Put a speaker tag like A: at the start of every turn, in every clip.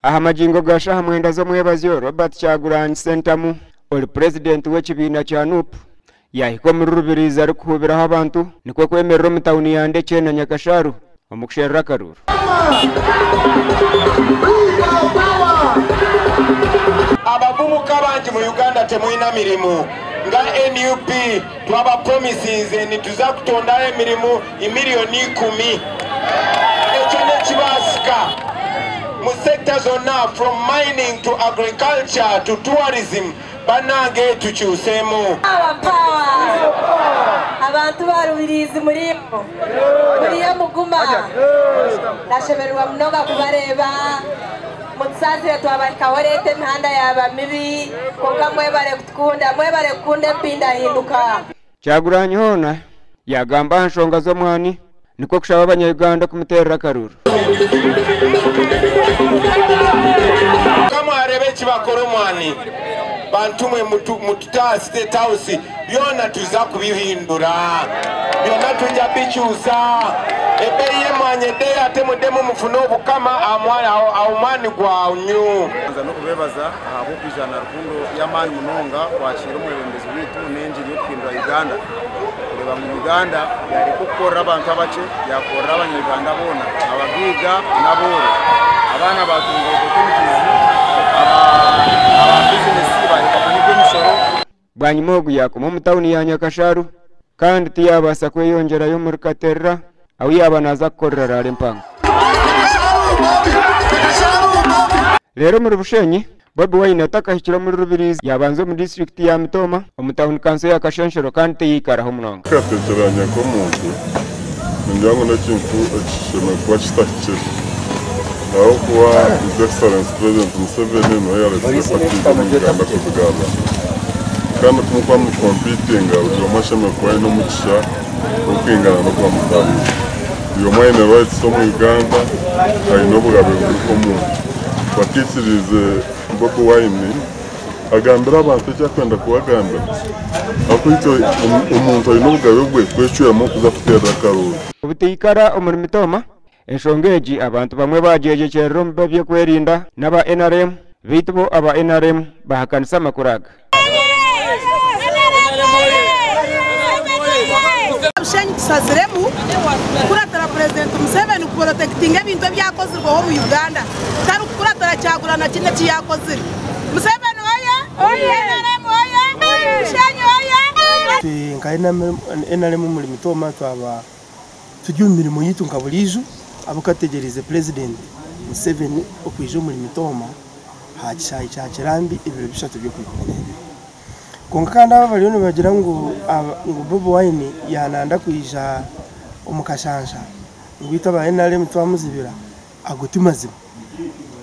A: Aha magingo ga shaaha mwenda z'omwebazyo, Robert Kyagulanyi Ssentamu ori Purezidenti w'ekibiina kya Nup yaahika omuri Rubirizi arikuhuubiraho abantu nikwo kwemerera omu tauni ya Ndekye na Nyakasharu omu kusherura akaruuru.
B: Abavubuka bangi mu Uganda temwina mirimu. Nga nup twaba promisinze nituza kutondaho emirimu emiliyoni ikumi. Ekyo nekibaasika mu sector zonna from mining to agriculture to tourism banange tukyuseemu.
C: Power power abantu ba Rubirizi muriyo muriyo muguma nashemererwa munonga kubareeba mutusaasire twabahikaho reeta emihanda yaaba mibi kwonka mwebare kutukunda mwebare kukunda empindahinduka.
A: Kyagulanyi hoona yaagamba aha nshonga z'omwani nikwo kushaba abanya-Uganda kumuteerera akaruuru.
B: Ka mwareeba eki bakora omwani, bantu mwe mutute aha State House byona tuza kubihindura, byona twija bikyusa, ebeeyi y'emwani edeyo ate mudemu mufune obukama aha omwani gwanyu.
D: Nza n'okubeebaza ahabw'okwija na rukundo y'amaani munonga kwakiira omwebembezi waitu n'engiri y'okuhindura Uganda. Kureeba ngu Uganda yareka okukorera abantu abakye yakorera abanya-Uganda boona, abagaiga n'abooro. Abaana baatunga opportunities, aba bizinesi bareka kunyigwa emishoro.
A: Bwanyima ogu yaakoma omu tauni ya Nyakasharu kandi tiyaabaasa kweyongyerayo omuri Katerera ahu yaaba naaza kukorera raare empango. Reero omuri Bushenyi, Bobi Wine atakahikire omuri Rubirizi yaabanza omu disiturikiti ya Mitooma omu tauni kanso ya Kashenshero kandi tiyaikaraho munonga.
E: Nteekateekyeranya nk'omuntu, ningira ngu n'ekintu ekishemereire kuba kitahikire ahabw'okuba His Excellency President Museveni niwe yareetsire parties omu Uganda kuzigabana kandi ku mukuba nimukompitinga buri omwe ashemereire kuba aine omugisha gw'okwingana n'ogwa mutaahi we. Buri omwe aine rights omu Uganda, aine obugabe buri nk'omuntu. Bataikiriize Bobi Wine agambire abantu eki arikwenda kubagambira ahabw'okuba itwe omuntu aine obugabe bwe kwecweramu okuza kuteerera akaruuru.
A: Obutaikara omuri Mitooma, enshonga egi abantu bamwe baagyegyekyerera omu b'ebyokwerinda n'aba nrm beitu bo aba nrm bahakanisa amakuru aga.
F: Bushenyi tushaziremu kukuratira Purezidenti Museveni kuporotekitinga ebintu ebyakozirweho omu Uganda kutari kukuratira Kyagulanyi na kinu eki yakozire. Museveni oye! NRM oye! Bushenyi oye!
G: Itwe nka NRM omuri Mitooma twaba turi omu mirimo yaitu nka buriijo ahabw'okuba tutegyereize Purezidenti Museveni okwija omuri Mitooma aha kishaayi kya Kirambi ebiro bishatu by'okwikumi n'ebiri. Kwonka kandi aba abariyo nibagira ngu ngu Bobi Wine yaananda kwija omu kashansha ngu itwe aba NRM twamuzibira, ago ti mazima.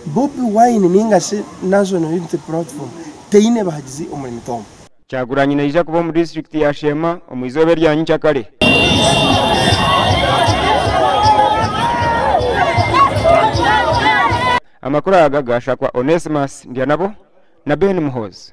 G: Bobi Wine nainga shi National Unity Platform teine bahagizi omuri Mitooma.
A: Kyagulanyi naija kuba omu disiturikiti ya Sheema omu izooba erya nyikyakare. Amakuru aga gaashakwa Onesmus Ndyanabo na Ben Muhoozi.